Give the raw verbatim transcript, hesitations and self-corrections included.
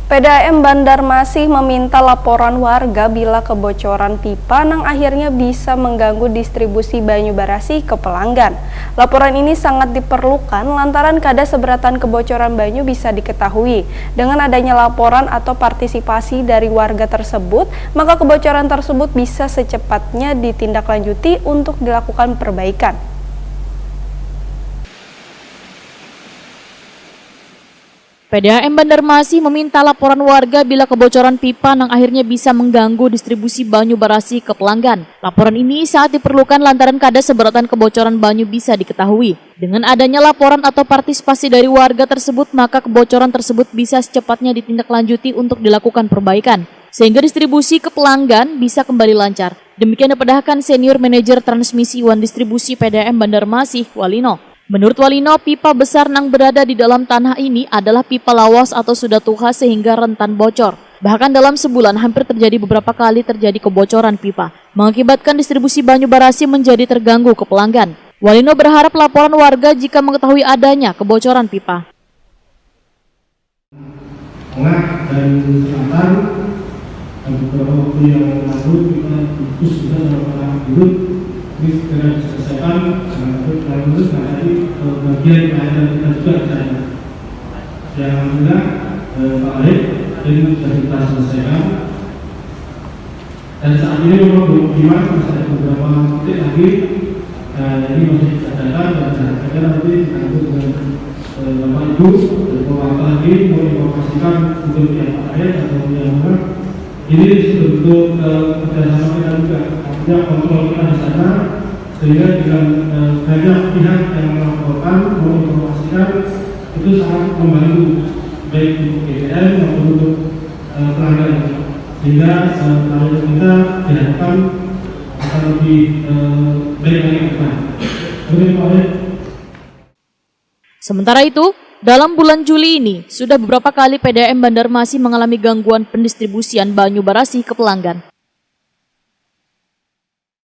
P D A M Banjarmasin meminta laporan warga bila kebocoran pipa nang akhirnya bisa mengganggu distribusi banyu barasih ke pelanggan. Laporan ini sangat diperlukan lantaran kada seberatan kebocoran banyu bisa diketahui. Dengan adanya laporan atau partisipasi dari warga tersebut, maka kebocoran tersebut bisa secepatnya ditindaklanjuti untuk dilakukan perbaikan. P D A M Banjarmasin meminta laporan warga bila kebocoran pipa nang akhirnya bisa mengganggu distribusi banyu barasih ke pelanggan. Laporan ini sangat diperlukan lantaran kada seberatan kebocoran banyu bisa diketahui. Dengan adanya laporan atau partisipasi dari warga tersebut, maka kebocoran tersebut bisa secepatnya ditindaklanjuti untuk dilakukan perbaikan, sehingga distribusi ke pelanggan bisa kembali lancar. Demikian dipadahkan Senior Manager Transmisi wan Distribusi P D A M Banjarmasin, Walino. Menurut Walino, pipa besar nang berada di dalam tanah ini adalah pipa lawas atau sudah tuha sehingga rentan bocor. Bahkan dalam sebulan hampir terjadi beberapa kali terjadi kebocoran pipa, mengakibatkan distribusi banyu barasih menjadi terganggu ke pelanggan. Walino berharap laporan warga jika mengetahui adanya kebocoran pipa. Tengah dan selatan, dan beberapa waktu yang lalu kita fokus juga sama para guru. Ini segera diselesaikan karena itu terlalu terus, karena tadi eh, bagian pelayanan kita juga di sana. Ya, alhamdulillah, eh, Pak Arif, ini sudah kita selesaikan. Dan saat ini memang belum optimal, masih ada beberapa titik lagi. Nah, ini masih dikerjakan dan diharapkan nanti ditanggung dengan eh, Bapak Ibu dan pemerintah lagi menginformasikan untuk pihak terkait atau pihak mana. Ini untuk eh, kerjasama kita juga, artinya kontrol kita di sana, sehingga dengan eh, banyak pihak yang melaporkan, menginformasikan, itu sangat membantu baik untuk P D A M maupun untuk eh, pelanggan, sehingga eh, pelayanan kita diharapkan akan lebih eh, baik lagi ke depan. Kemudian Pak Arif. Sementara itu, dalam bulan Juli ini, sudah beberapa kali P D A M Banjarmasin mengalami gangguan pendistribusian banyu barasih ke pelanggan.